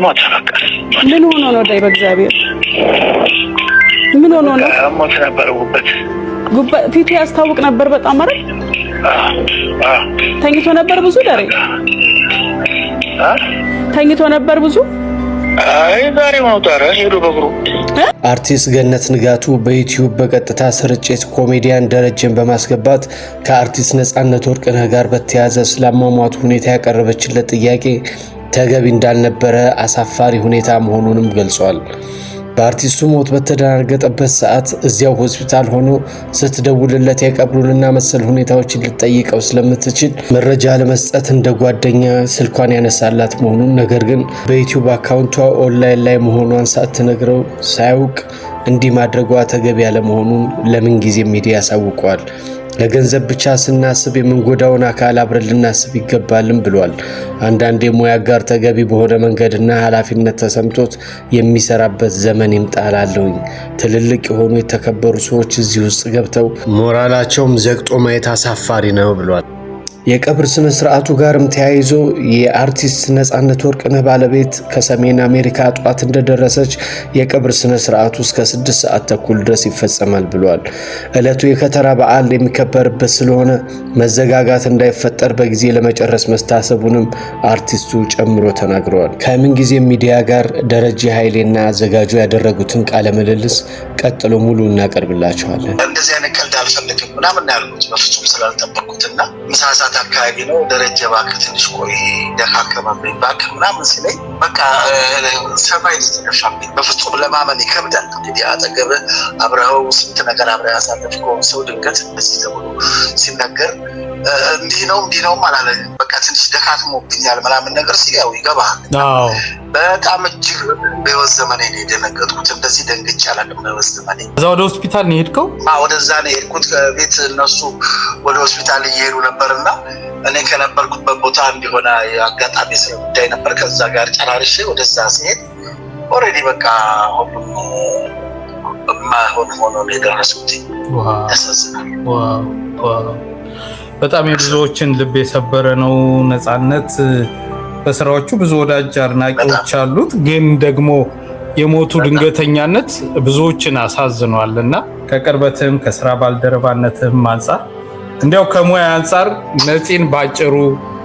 ሞተ። በቃ ምን ሆኖ ነው? ዳይ በእግዚአብሔር ምን ሆኖ ነው? ሞት ነበር። ጉበት። ፊቱ ያስታውቅ ነበር በጣም አይደል? ተኝቶ ነበር ብዙ ደሬ ተኝቶ ነበር ብዙ። አይ ዛሬ ነው ጣረ ሄዶ በእግሩ። አርቲስት ገነት ንጋቱ በዩቲዩብ በቀጥታ ስርጭት ኮሜዲያን ደረጀን በማስገባት ከአርቲስት ነጻነት ወርቅነህ ጋር በተያያዘ ስላሟሟቱ ሁኔታ ያቀረበችለት ጥያቄ ተገቢ እንዳልነበረ፣ አሳፋሪ ሁኔታ መሆኑንም ገልጿል። በአርቲስቱ ሞት በተደናገጠበት ሰዓት እዚያው ሆስፒታል ሆኖ ስትደውልለት የቀብሩንና መሰል ሁኔታዎችን ልትጠይቀው ስለምትችል መረጃ ለመስጠት እንደ ጓደኛ ስልኳን ያነሳላት መሆኑን፣ ነገር ግን በዩቲዩብ አካውንቷ ኦንላይን ላይ መሆኗን ሳትነግረው ሳያውቅ እንዲህ ማድረጓ ተገቢ ያለመሆኑን ለምንጊዜም ሚዲያ ያሳውቀዋል። ለገንዘብ ብቻ ስናስብ የምንጎዳውን አካል አብረን ልናስብ ይገባልም ብሏል። አንዳንድ የሙያ አጋር ተገቢ በሆነ መንገድና ኃላፊነት ተሰምቶት የሚሰራበት ዘመን ይምጣ እላለሁኝ። ትልልቅ የሆኑ የተከበሩ ሰዎች እዚህ ውስጥ ገብተው ሞራላቸውም ዘግጦ ማየት አሳፋሪ ነው ብሏል። የቀብር ስነ ስርዓቱ ጋርም ተያይዞ የአርቲስት ነጻነት ወርቅነህ ባለቤት ከሰሜን አሜሪካ ጧት እንደደረሰች የቀብር ስነ ስርዓቱ እስከ 6 ሰዓት ተኩል ድረስ ይፈጸማል ብሏል። ዕለቱ የከተራ በዓል የሚከበርበት ስለሆነ መዘጋጋት እንዳይፈጠር በጊዜ ለመጨረስ መታሰቡንም አርቲስቱ ጨምሮ ተናግረዋል። ከምንጊዜም ሚዲያ ጋር ደረጀ ኃይሌና አዘጋጁ ያደረጉትን ቃለ ምልልስ ቀጥሎ ሙሉ እናቀርብላችኋለን። እንደዚህ አይነት ቀልድ አልፈልግም ምናምን ያልኩት በፍጹም ስላልጠበቅኩት እና ምሳ ሰዓት አካባቢ ነው። ደረጀ እባክህ ትንሽ ቆይ ደካከመብኝ እባክህ ምናምን ሲለኝ በቃ ሰማይ ተደፋብኝ። በፍጹም ለማመን ይከብዳል። እንግዲህ አጠገብህ አብረኸው ስንት ነገር አብረህ ያሳለፍከውን ሰው ድንገት እንደዚህ ተብሎ ሲነገር እንዲህ ነው እንዲህ ነውም አላለኝም። በቃ ትንሽ ደካክሞብኛል ምናምን ነገር ሲል ያው ይገባሃል። በጣም እጅግ በህይወት ዘመኔ ነው የደነገጥኩት። እንደዚህ ደንግጬ አላውቅም በህይወት ዘመኔ። እዛ ወደ ሆስፒታል ነው የሄድከው? ወደዛ ነው የሄድኩት። ከቤት እነሱ ወደ ሆስፒታል እየሄዱ ነበር እና እኔ ከነበርኩበት ቦታ እንዲሆነ አጋጣሚ ስለ ጉዳይ ነበር። ከዛ ጋር ጨራርሼ ወደዛ ሲሄድ already በቃ ሁሉም የማይሆን ሆኖ ነው የደረሱት። ያሳዝናል። በጣም የብዙዎችን ልብ የሰበረ ነው። ነጻነት በስራዎቹ ብዙ ወዳጅ አድናቂዎች አሉት። ግን ደግሞ የሞቱ ድንገተኛነት ብዙዎችን አሳዝኗል እና ከቅርበትም ከስራ ባልደረባነትም አንጻር፣ እንዲያው ከሙያ አንጻር ነፂን ባጭሩ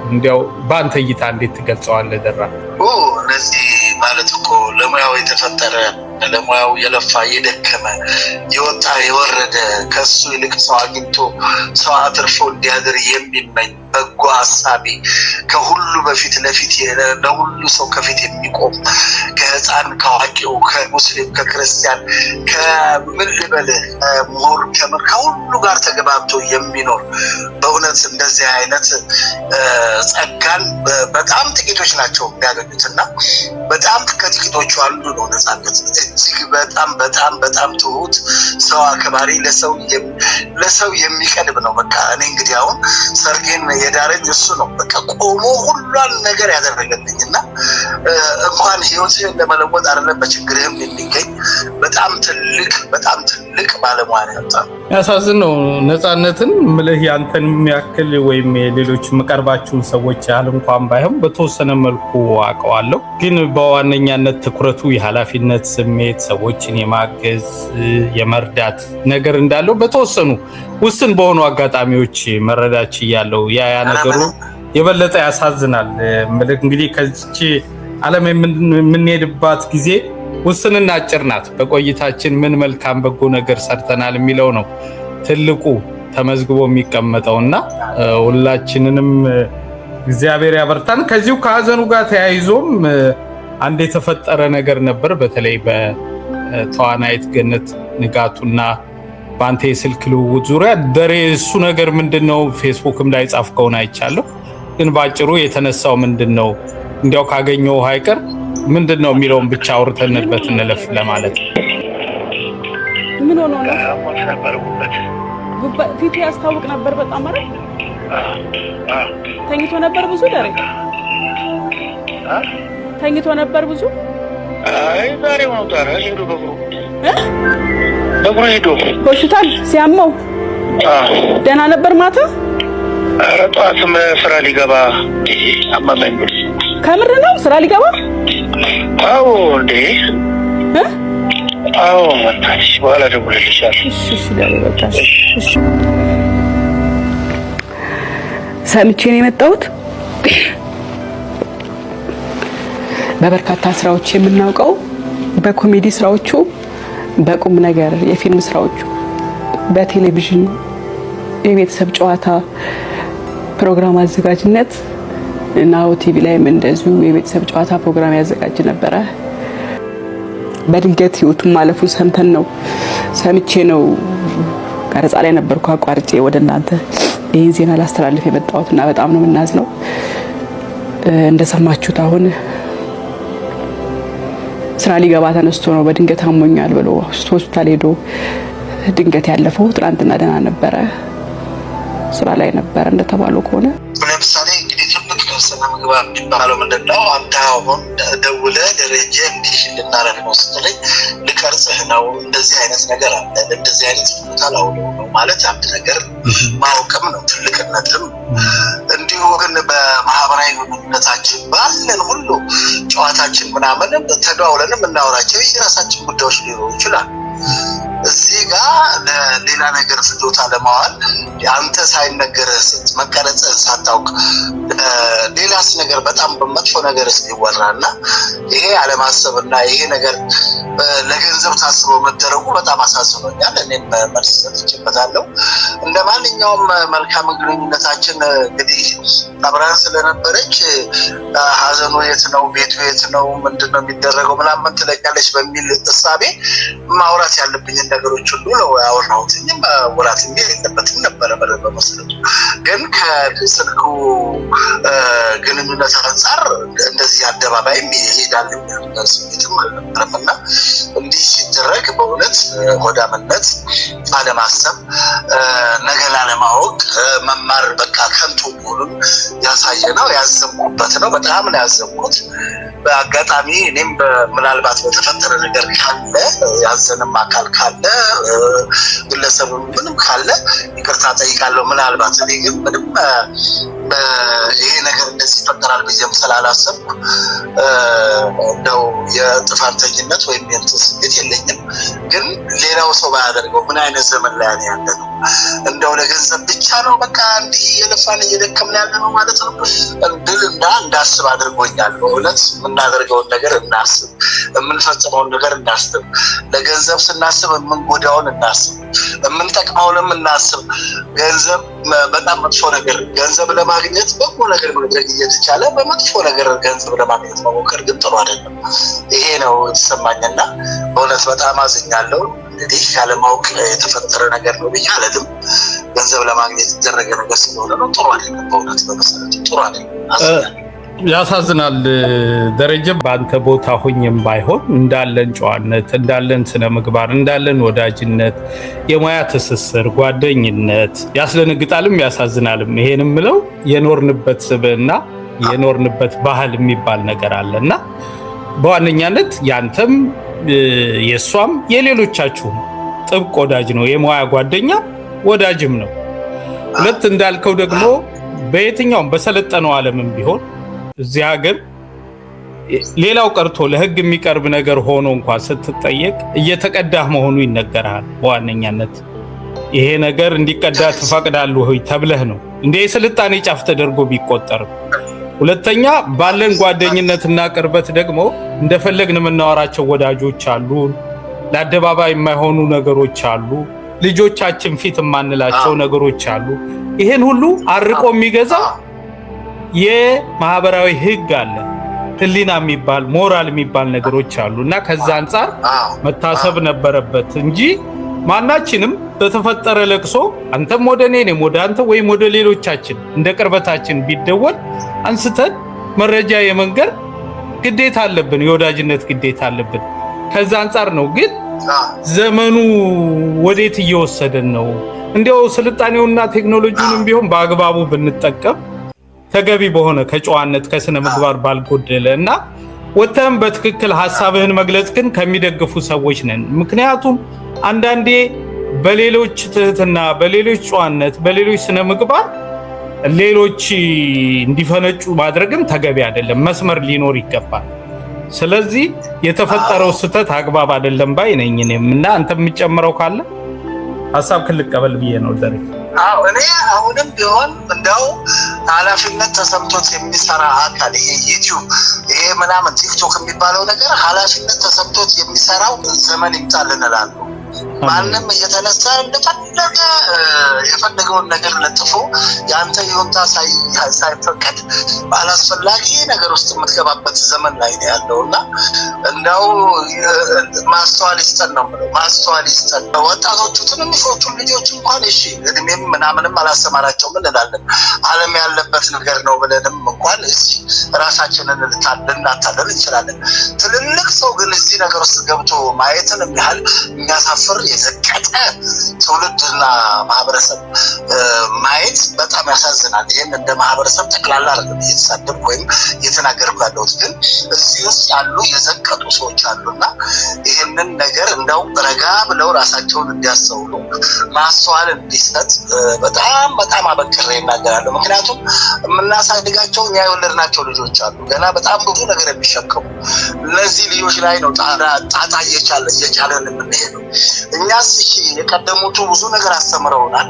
እንዲያው በአንተ እይታ እንዴት ትገልጸዋለህ? ደራ። ነፂ ማለት እኮ ለሙያው የተፈጠረ፣ ለሙያው የለፋ የደከመ፣ የወጣ የወረደ፣ ከሱ ይልቅ ሰው አግኝቶ ሰው አትርፎ እንዲያድር የሚመኝ በጎ አሳቢ፣ ከሁሉ በፊት ለፊት ለሁሉ ሰው ከፊት የሚቆም፣ ከህፃን ከአዋቂው፣ ከሙስሊም ከክርስቲያን፣ ከምን ልበልህ ምሁር ከምን ከሁሉ ጋር ተግባብቶ የሚኖር፣ በእውነት እንደዚህ አይነት ጸጋን በጣም ጥቂቶች ናቸው የሚያገኙት እና በጣም ከጥቂቶቹ አንዱ ነው ነጻነት። እጅግ በጣም በጣም በጣም ትሁት፣ ሰው አክባሪ፣ ለሰው የሚቀድም ነው። በቃ እኔ እንግዲህ አሁን ሰርጌን የዳረኝ እሱ ነው። በቃ ቆሞ ሁሏን ነገር ያደረገልኝ እና እንኳን ህይወትህን ለመለወጥ አይደለም በችግርህም የሚገኝ በጣም ትልቅ በጣም ትልቅ ባለሙያ ነው ያጣነው። ያሳዝን ነው። ነጻነትን ምልህ ያንተን የሚያክል ወይም የሌሎች የምቀርባችሁን ሰዎች ያህል እንኳን ባይሆን በተወሰነ መልኩ አውቀዋለሁ። ግን በዋነኛነት ትኩረቱ የኃላፊነት ስሜት፣ ሰዎችን የማገዝ የመርዳት ነገር እንዳለው በተወሰኑ ውስን በሆኑ አጋጣሚዎች መረዳት ችያለሁ። ያ ያ ነገሩ የበለጠ ያሳዝናል። ምልህ እንግዲህ ከዚች ዓለም የምንሄድባት ጊዜ ውስንና አጭር ናት። በቆይታችን ምን መልካም በጎ ነገር ሰርተናል የሚለው ነው ትልቁ ተመዝግቦ የሚቀመጠው እና ሁላችንንም እግዚአብሔር ያበርታን። ከዚሁ ከሀዘኑ ጋር ተያይዞም አንድ የተፈጠረ ነገር ነበር። በተለይ በተዋናይት ገነት ንጋቱና በአንተ የስልክ ልውውጥ ዙሪያ ደሬ፣ እሱ ነገር ምንድን ነው? ፌስቡክም ላይ ጻፍከውን አይቻለሁ። ግን በአጭሩ የተነሳው ምንድን ነው? እንዲያው ካገኘው አይቀር ምንድን ነው የሚለውን ብቻ አውርተንበት እንለፍ ለማለት ነው። ምን ሆኖ ነው? ሞት ነበር። ጉበት። ፊቱ ያስታውቅ ነበር በጣም አይደል? ተኝቶ ነበር ብዙ ደሬ ተኝቶ ነበር ብዙ። አይ ዛሬ ነው ጣረ ሄዶ በእግሩ በእግሩ ሄዶ። ሆስፒታል ሲያመው ደህና ነበር ማታ? ኧረ ጠዋትም ስራ ሊገባ አመመኝ ብሎ። ከምር ነው ስራ ሊገባ? አዎ እንዴ፣ አዎ በእናትሽ በኋላ እደውልልሻለሁ። እሺ ዳሬ በቃ እሺ። ሰምቼ ነው የመጣሁት። በበርካታ ስራዎች የምናውቀው በኮሜዲ ስራዎቹ፣ በቁም ነገር የፊልም ስራዎቹ፣ በቴሌቪዥን የቤተሰብ ጨዋታ ፕሮግራም አዘጋጅነት፣ ናሁ ቲቪ ላይም እንደዚሁ የቤተሰብ ጨዋታ ፕሮግራም ያዘጋጅ ነበረ። በድንገት ህይወቱን ማለፉን ሰምተን ነው ሰምቼ ነው ቀረጻ ላይ ነበርኩ አቋርጬ ወደ እናንተ ይህን ዜና ላስተላልፍ የመጣሁት እና በጣም ነው የምናዝነው። እንደሰማችሁት አሁን ስራ ሊገባ ተነስቶ ነው በድንገት አሞኛል ብሎ ሆስፒታል ሄዶ ድንገት ያለፈው። ትናንትና ደህና ነበረ፣ ስራ ላይ ነበረ እንደተባለው ከሆነ። ለምሳሌ እንግዲህ ትልቅ ስነ ምግባር የሚባለው ምንድን ነው? አንተ አሁን ደውለህ ደረጀ እንዲህ ልናረግ ነው ስትለኝ ልቀርጽህ ነው፣ እንደዚህ አይነት ነገር አለ፣ እንደዚህ አይነት ቦታ ላውለው ነው ማለት አንድ ነገር ማወቅም ነው ትልቅነትም። እንዲሁ ግን በማህበራዊ ግንኙነታችን ባለን ሁሉ ጨዋታችን ምናምን ተደዋውለን የምናወራቸው የራሳችን ጉዳዮች ሊኖሩ ይችላል። እዚህ ጋር ለሌላ ነገር ፍጆታ ለማዋል አንተ ሳይነገርህ መቀረጽህን ሳታውቅ ሌላስ ነገር በጣም በመጥፎ ነገር ሊወራ እና ይሄ አለማሰብና ይሄ ነገር ለገንዘብ ታስበው መደረጉ በጣም አሳዝኖኛል። እኔም መልስ ሰጥቼበታለሁ። እንደ ማንኛውም መልካም ግንኙነታችን እንግዲህ አብራን ስለነበረች ሀዘኑ የት ነው፣ ቤቱ የት ነው፣ ምንድን ነው የሚደረገው ምናምን ትለኛለች በሚል እሳቤ ማውራት ያለብኝን ነገሮች ሁሉ ነው ያወራሁት። መወራት የለበትም ነበረ በመሰረቱ። ግን ከስልኩ ግንኙነት አንጻር እንደዚህ አደባባይም ይሄዳል የሚል ስሜትም አልነበረም እና እንዲህ ሲደረግ በእውነት ሆዳምነት፣ አለማሰብ፣ ነገን አለማወቅ፣ መማር በቃ ከንቱ መሆኑን ያሳየ ነው። ያዘንኩበት ነው። በጣም ነው ያዘንኩት። በአጋጣሚ እኔም ምናልባት በተፈጠረ ነገር ካለ ያዘንም አካል ካለ ግለሰብም ምንም ካለ ይቅርታ ጠይቃለሁ። ምናልባት እኔ ግን ምንም ይሄ ነገር እንደዚህ ይፈጠራል ብዬም ስላላሰብኩ እንደው የጥፋተኝነት ወይም የእንትን ስሜት የለኝም። ግን ሌላው ሰው ባያደርገው ምን አይነት ዘመን ላይ ነው ያለ ነው? እንደው ለገንዘብ ብቻ ነው በቃ እንዲህ እየለፋን እየደከምን ያለ ነው ማለት ነው እንድል እና እንዳስብ አድርጎኛል። በእውነት የምናደርገውን ነገር እናስብ፣ የምንፈጽመውን ነገር እናስብ። ለገንዘብ ስናስብ የምንጎዳውን እናስብ፣ የምንጠቅመውንም እናስብ። ገንዘብ በጣም መጥፎ ነገር፣ ገንዘብ ለማግኘት በጎ ነገር ማድረግ እየተቻለ በመጥፎ ነገር ገንዘብ ለማግኘት መሞከር ግን ጥሩ አይደለም። ይሄ ነው የተሰማኝና በእውነት በጣም አዝኛለሁ። እንግዲህ ካለማወቅ የተፈጠረ ነገር ነው ብዬ አልልም። ገንዘብ ለማግኘት የተደረገ ነገር ስለሆነ ነው። ጥሩ አይደለም። በእውነት በመሰረቱ ጥሩ አይደለም። አዝኛለሁ። ያሳዝናል ደረጀ። በአንተ ቦታ ሆኜም ባይሆን እንዳለን ጨዋነት፣ እንዳለን ስነ ምግባር፣ እንዳለን ወዳጅነት፣ የሙያ ትስስር፣ ጓደኝነት ያስደነግጣልም ያሳዝናልም። ይሄን የምለው የኖርንበት ስብዕና የኖርንበት ባህል የሚባል ነገር አለ እና በዋነኛነት ያንተም የእሷም የሌሎቻችሁም ጥብቅ ወዳጅ ነው፣ የሙያ ጓደኛ ወዳጅም ነው። ሁለት እንዳልከው ደግሞ በየትኛውም በሰለጠነው ዓለምም ቢሆን እዚህ ሀገር ሌላው ቀርቶ ለሕግ የሚቀርብ ነገር ሆኖ እንኳን ስትጠየቅ እየተቀዳህ መሆኑ ይነገርሃል። በዋነኛነት ይሄ ነገር እንዲቀዳ ትፈቅዳለህ ወይ ተብለህ ነው እንደ የስልጣኔ ጫፍ ተደርጎ ቢቆጠርም። ሁለተኛ ባለን ጓደኝነትና ቅርበት ደግሞ እንደፈለግን የምናወራቸው ወዳጆች አሉ። ለአደባባይ የማይሆኑ ነገሮች አሉ። ልጆቻችን ፊት የማንላቸው ነገሮች አሉ። ይሄን ሁሉ አርቆ የሚገዛ የማህበራዊ ህግ አለ። ህሊና የሚባል ሞራል የሚባል ነገሮች አሉ እና ከዛ አንጻር መታሰብ ነበረበት እንጂ ማናችንም በተፈጠረ ለቅሶ አንተም ወደ እኔ እኔም ወደ አንተ ወይም ወደ ሌሎቻችን እንደ ቅርበታችን ቢደወል አንስተን መረጃ የመንገር ግዴታ አለብን፣ የወዳጅነት ግዴታ አለብን። ከዛ አንጻር ነው። ግን ዘመኑ ወዴት እየወሰደን ነው? እንዲያው ስልጣኔውና ቴክኖሎጂውንም ቢሆን በአግባቡ ብንጠቀም ተገቢ በሆነ ከጨዋነት ከስነ ምግባር ባልጎደለ እና ወጥተህም በትክክል ሀሳብህን መግለጽ ግን ከሚደግፉ ሰዎች ነን። ምክንያቱም አንዳንዴ በሌሎች ትህትና፣ በሌሎች ጨዋነት፣ በሌሎች ስነ ምግባር ሌሎች እንዲፈነጩ ማድረግም ተገቢ አይደለም። መስመር ሊኖር ይገባል። ስለዚህ የተፈጠረው ስህተት አግባብ አይደለም ባይ ነኝ እኔም። እና አንተ የምትጨምረው ካለ ሀሳብ ልቀበል ብዬ ነው ደሬ። አዎ፣ እኔ አሁንም ቢሆን እንደው ኃላፊነት ተሰምቶት የሚሰራ አካል፣ ይሄ ዩቲዩብ፣ ይሄ ምናምን ቲክቶክ የሚባለው ነገር ኃላፊነት ተሰምቶት የሚሰራው ዘመን ይምጣልን እላለሁ። ማንም እየተነሳ እንደፈለገ የፈለገውን ነገር ለጥፎ የአንተ ይሁንታ ሳይፈቀድ አላስፈላጊ ነገር ውስጥ የምትገባበት ዘመን ላይ ነው ያለው እና እንደው ማስተዋል ይስጠን ነው የምለው። ማስተዋል ይስጠን። ወጣቶቹ ትንንሾቹን ልጆች እንኳን እሺ እድሜም ምናምንም አላሰማራቸውም እንላለን። ዓለም ያለበት ነገር ነው ብለንም እንኳን እዚህ ራሳችንን ልናታለን እንችላለን። ትልልቅ ሰው ግን እዚህ ነገር ውስጥ ገብቶ ማየትን ያህል የሚያሳፍር የዘቀጠ ትውልድና ማህበረሰብ ማየት በጣም ያሳዝናል። ይህን እንደ ማህበረሰብ ጠቅላላ አይደለም እየተሳደብኩ ወይም እየተናገርኩ ያለሁት፣ ግን እዚህ ውስጥ ያሉ የዘቀጡ ሰዎች አሉና ይህንን ነገር እንደው ረጋ ብለው ራሳቸውን እንዲያስተውሉ ማስተዋል እንዲሰጥ በጣም በጣም አበክሬ እናገራለሁ። ምክንያቱም የምናሳድጋቸው እኛ የወለድናቸው ልጆች አሉ፣ ገና በጣም ብዙ ነገር የሚሸከሙ። እነዚህ ልጆች ላይ ነው ጣጣ እየቻለን የምንሄደው። እኛስ እሺ የቀደሙቱ ብዙ ነገር አስተምረውናል።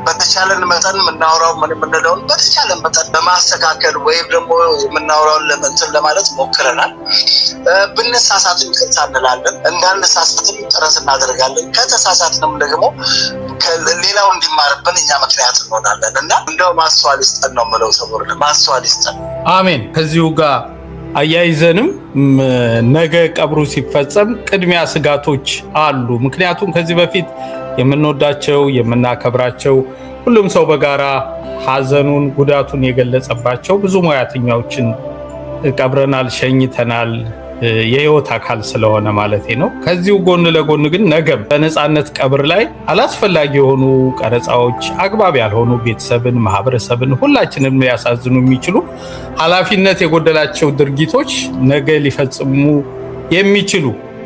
በተቻለን መጠን የምናወራው ምን የምንለውን በተቻለን መጠን በማስተካከል ወይም ደግሞ የምናወራውን እንትን ለማለት ሞክረናል። ብንሳሳትም ይቅርታ እንላለን፣ እንዳንሳሳትም ጥረት እናደርጋለን። ከተሳሳትንም ደግሞ ሌላው እንዲማርብን እኛ ምክንያት እንሆናለን እና እንደው ማስተዋል ይስጠን ነው የምለው። ሰቦር ማስተዋል ይስጠን። አሜን። ከዚሁ ጋር አያይዘንም ነገ ቀብሩ ሲፈጸም ቅድሚያ ስጋቶች አሉ። ምክንያቱም ከዚህ በፊት የምንወዳቸው የምናከብራቸው፣ ሁሉም ሰው በጋራ ሐዘኑን ጉዳቱን የገለጸባቸው ብዙ ሙያተኛዎችን ቀብረናል፣ ሸኝተናል። የህይወት አካል ስለሆነ ማለት ነው። ከዚሁ ጎን ለጎን ግን ነገም በነፃነት ቀብር ላይ አላስፈላጊ የሆኑ ቀረጻዎች፣ አግባብ ያልሆኑ፣ ቤተሰብን፣ ማህበረሰብን፣ ሁላችንም ሊያሳዝኑ የሚችሉ ኃላፊነት የጎደላቸው ድርጊቶች ነገ ሊፈጽሙ የሚችሉ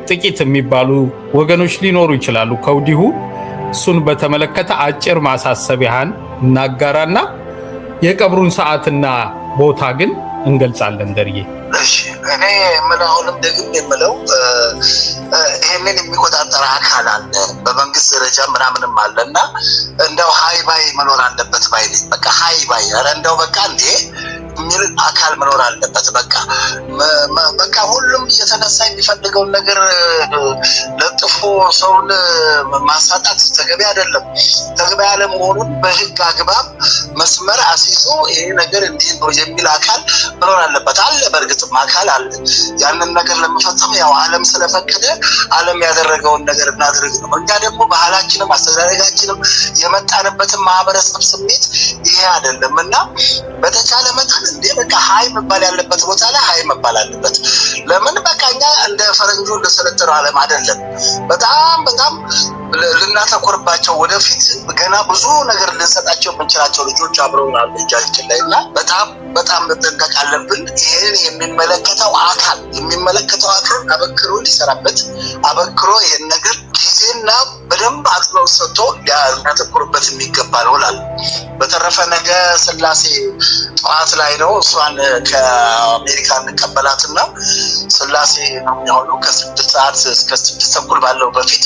ጥቂት የሚባሉ ወገኖች ሊኖሩ ይችላሉ። ከወዲሁ እሱን በተመለከተ አጭር ማሳሰቢያን እናጋራና የቀብሩን ሰዓትና ቦታ ግን እንገልጻለን። ደርዬ። እሺ፣ እኔ የምለው፣ አሁንም ደግሜ የምለው፣ ይሄንን የሚቆጣጠር አካል አለ፣ በመንግስት ደረጃ ምናምንም አለ እና እንደው ሀይ ባይ መኖር አለበት ባይ ነኝ። በቃ ሀይ ባይ፣ ኧረ እንደው በቃ እንዴ የሚል አካል መኖር አለበት። በቃ ሁሉም እየተነሳ የሚፈልገውን ነገር ለጥፎ ሰውን ማሳጣት ተገቢ አይደለም። ተገቢ አለመሆኑን በህግ አግባብ መስመር አስይዞ ይሄ ነገር እንዲህ ነው የሚል አካል መኖር አለበት። አለ፣ በእርግጥም አካል አለ። ያንን ነገር ለመፈጸም ያው ዓለም ስለፈቀደ ዓለም ያደረገውን ነገር እናድርግ ነው። እኛ ደግሞ ባህላችንም አስተዳደጋችንም የመጣንበትን ማህበረሰብ ስሜት ይሄ አይደለም እና በተቻለ መጠን እንዴ በቃ ሀይ መባል ያለበት ቦታ ላይ ሀይ መባል አለበት። ለምን በቃ እኛ እንደ ፈረንጁ እንደሰለጠነው ዓለም አይደለም። በጣም በጣም ልናተኩርባቸው፣ ወደፊት ገና ብዙ ነገር ልንሰጣቸው የምንችላቸው ልጆች አብረውን አሉ እጃችን ላይ እና በጣም በጣም መጠንቀቅ አለብን። ይህን የሚመለከተው አካል አበክሮ ሊሰራበት፣ አበክሮ ይህን ነገር ጊዜና በደንብ አጽንኦት ሰጥቶ ሊያተኩርበት የሚገባ ነው እላለሁ። በተረፈ ነገ ስላሴ ጠዋት ላይ ነው፣ እሷን ከአሜሪካ እንቀበላትና ስላሴ ነው የሚሆነው። ከ6 ሰዓት እስከ 6:30 ባለው በፊት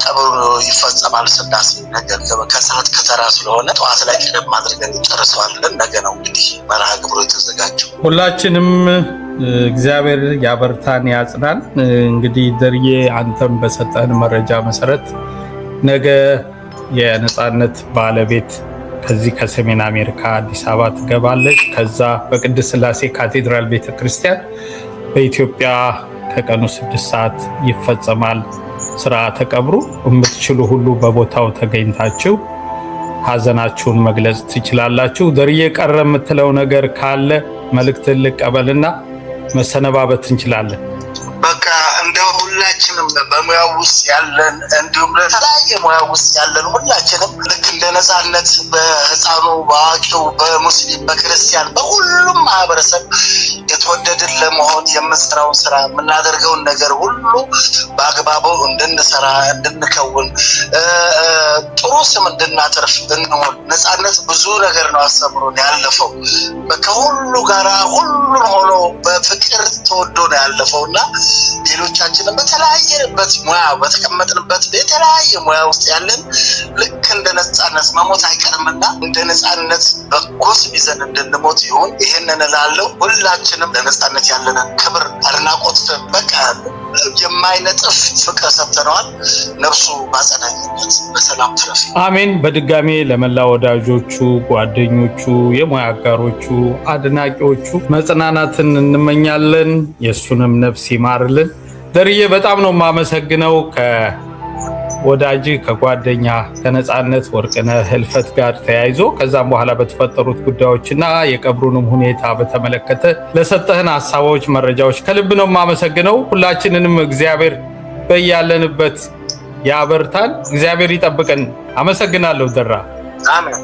ቀብሩ ይፈጸማል። ስላሴ ነገ ከሰዓት ከተራ ስለሆነ ጠዋት ላይ ቀደም አድርገን እንጨርሰዋለን። ነገ ነው እንግዲህ መርሃ ግብሩ የተዘጋጀው። ሁላችንም እግዚአብሔር ያበርታን ያጽናን። እንግዲህ ደርዬ፣ አንተም በሰጠን መረጃ መሰረት ነገ የነፃነት ባለቤት ከዚህ ከሰሜን አሜሪካ አዲስ አበባ ትገባለች። ከዛ በቅድስት ሥላሴ ካቴድራል ቤተክርስቲያን በኢትዮጵያ ከቀኑ 6 ሰዓት ይፈጸማል ስርዓተ ቀብሩ። የምትችሉ ሁሉ በቦታው ተገኝታችሁ ሀዘናችሁን መግለጽ ትችላላችሁ። ደርዬ፣ ቀረ የምትለው ነገር ካለ መልእክትን ልቀበልና መሰነባበት እንችላለን። በቃ እንደው ሁላችንም በሙያው ውስጥ ያለን እንዲሁም ለተለያየ ሙያ ውስጥ ያለን ሁላችንም ልክ እንደ ነፃነት በህፃኑ፣ በአዋቂው፣ በሙስሊም፣ በክርስቲያን፣ በሁሉም ማህበረሰብ የተወደድን ለመሆን የምንሰራውን ስራ፣ የምናደርገውን ነገር ሁሉ በአግባቡ እንድንሰራ፣ እንድንከውን፣ ጥሩ ስም እንድናተርፍ እንሆን። ነፃነት ብዙ ነገር ነው አስተምሮን ያለፈው። ከሁሉ ጋራ ሁሉን ሆኖ በፍቅር ተወዶ ነው ያለፈው እና ሌሎቻችንም በተለያየበት ሙያ፣ በተቀመጥንበት የተለያየ ሙያ ውስጥ ያለን ልክ እንደ ነፃነት መሞት አይቀርምና እንደ ነፃነት በጎ ስም ይዘን እንድንሞት ይሁን። ይህንን እላለሁ። ሁላችንም ለነፃነት ያለንን ክብር፣ አድናቆት፣ በቃ የማይነጥፍ ፍቅር ሰጥተነዋል። ነፍሱ በአጸደ ገነት በሰላም ትረፍ። አሜን። በድጋሜ ለመላ ወዳጆቹ፣ ጓደኞቹ፣ የሙያ አጋሮቹ፣ አድናቂዎቹ መጽናናትን እንመኛለን። የእሱንም ነፍስ ይማርልን። ደርዬ፣ በጣም ነው የማመሰግነው። ከወዳጅ፣ ከጓደኛ፣ ከነፃነት ወርቅነህ ህልፈት ጋር ተያይዞ ከዛም በኋላ በተፈጠሩት ጉዳዮችና የቀብሩንም ሁኔታ በተመለከተ ለሰጠህን ሀሳቦች፣ መረጃዎች ከልብ ነው የማመሰግነው። ሁላችንንም እግዚአብሔር በያለንበት ያበርታን፣ እግዚአብሔር ይጠብቀን። አመሰግናለሁ ደራ። አሜን።